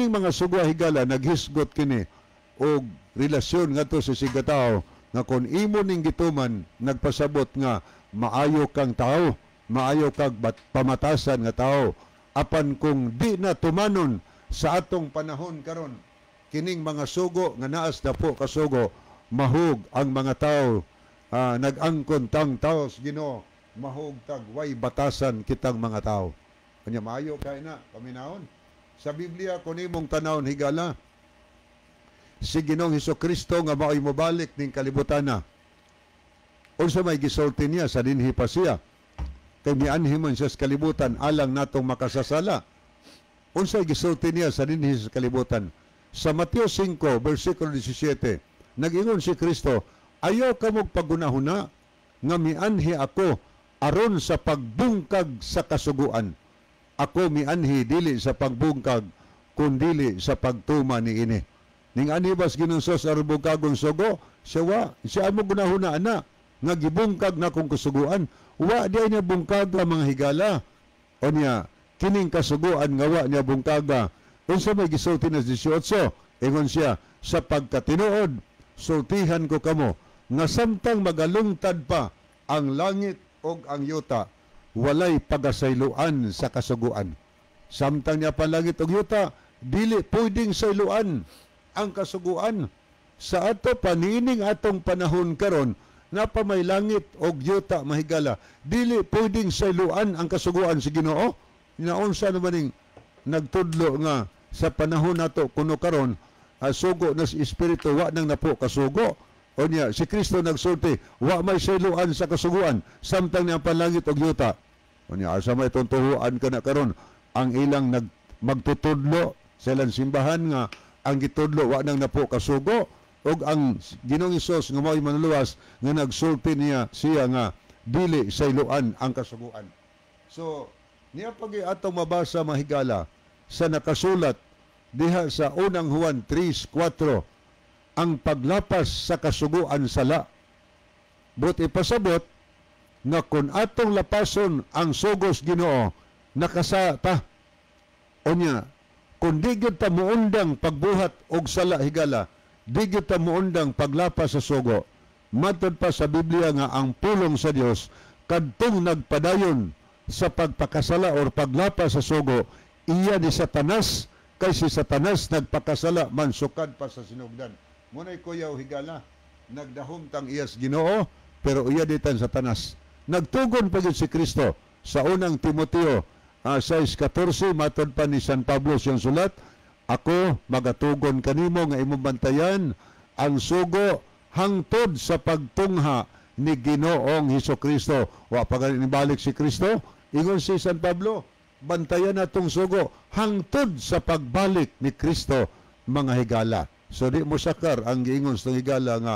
mga sugo, higala, naghisgot kini og relasyon ngadto sa isigkatao nga kung imo ning gituman, nagpasabot nga maayo kang tao, maayo kag pamatasan nga tao. Apan kung di na tumanon sa atong panahon karon kining mga sugo nga naas na po kasugo, mahug ang mga tao, nag-angkon tang tao sa Ginoo, mahug tag way batasan kitang mga tao. Kanya maayo kay na paminawon sa Biblia. Kung imong tanawon, higala, si Ginoong Hesus Kristo nga mao'y mobalik ning kalibutan na, unsa may gisulti niya sa dinhi pa siya? Kay mianhi man siya sa kalibutan alang natong makasasala. Unsay gisulti niya sa dinhi sa kalibutan? Sa Mateo 5 versikulo 17, nag-ingon si Kristo, "Ayaw kamog pagunahuna nga mianhi ako aron sa pagbungkag sa kasuguan. Ako mianhi dili sa pagbungkag kundili sa pagtuma niini." Ning anhi bas Ginoong Hesus aron bungkagon sugo? Siya wa. Siya amo gunahuna ana nga gibungkag na kong kasuguan. Wa di niya bungkaga, mga higala. O niya, kining kasuguan nga wa niya bungkaga, unsa may gisulti na 18? Ingon siya, "Sa pagkatinuod, sultihan ko kamo nga samtang magalungtad pa ang langit ug ang yuta, walay pagasayloan sa kasuguan." Samtang niya pa langit ug yuta, dili pwedeng sayloan ang kasuguan. Sa ato paniining atong panahon karon, napa may langit og yuta, mahigala, dili pwedeng sayloan ang kasuguan sa Ginoo. Naunsa naman ning nagtudlo nga sa panahon nato kuno karon, sugo na sa espiritu wa nang napo kasugo? O niya si Kristo nagsulti, wa may sayloan sa kasuguan samtang niya panlangit og yuta. O niya asa may tuntuhuan kana karon ang ilang nag magtutudlo sa ilang simbahan nga ang gitudlo wa nang napo kasugo ug ang Ginoong Hesus nga mao'y manluluwas nga nagsulti niya siya nga dili sayloan ang kasuguan? So niya pag atong mabasa, mahigala, sa nakasulat diha sa Unang Juan 3:4, ang paglapas sa kasuguan sala. But ipasabot nga kung atong lapason ang sugos Ginoo, nakasa ta. Unya, kung di gyud ta muundang pagbuhat og sala, higala, di gyud ta muundang paglapas sa sugo. Matod pa sa Biblia nga ang pulong sa Dios, kadtong nagpadayon sa pagpakasala or paglapas sa sugo, iya ni Satanas, kay si Satanas nagpakasala man sukad pa sa sinugdan. Muna'y kuyaw, higala, nagdahom tang iyas Ginoo, pero iya ditan Satanas. Nagtugon pa gyud si Kristo sa Unang Timoteo 6:14, matod pa ni San Pablo siyang sulat, "Ako magatugon kanimo nga imong bantayan ang sugo hangtod sa pagtungha ni Ginoong Hesus Kristo." Wa pa gani nibalik si Kristo, ingon si San Pablo, bantayan natong sugo hangtod sa pagbalik ni Kristo, mga higala. So di mo sakar ang giingon sa higala nga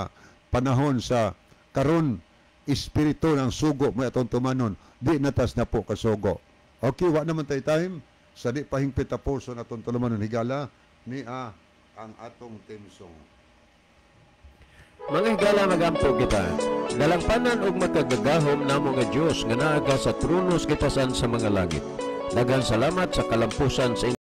panahon sa karon espiritu ng sugo mo atong tumanon, di natas na po kasugo. Okay, wa naman tay time sa di pahingpit tapuson atong tulumanon, higala, ni ang atong theme song. Mga higala, magampo kita. Dalangpanan og makagagahom namo nga Dios nga naa ka sa trono sa gitasan sa mga langit. Daghang salamat sa kalampusan sa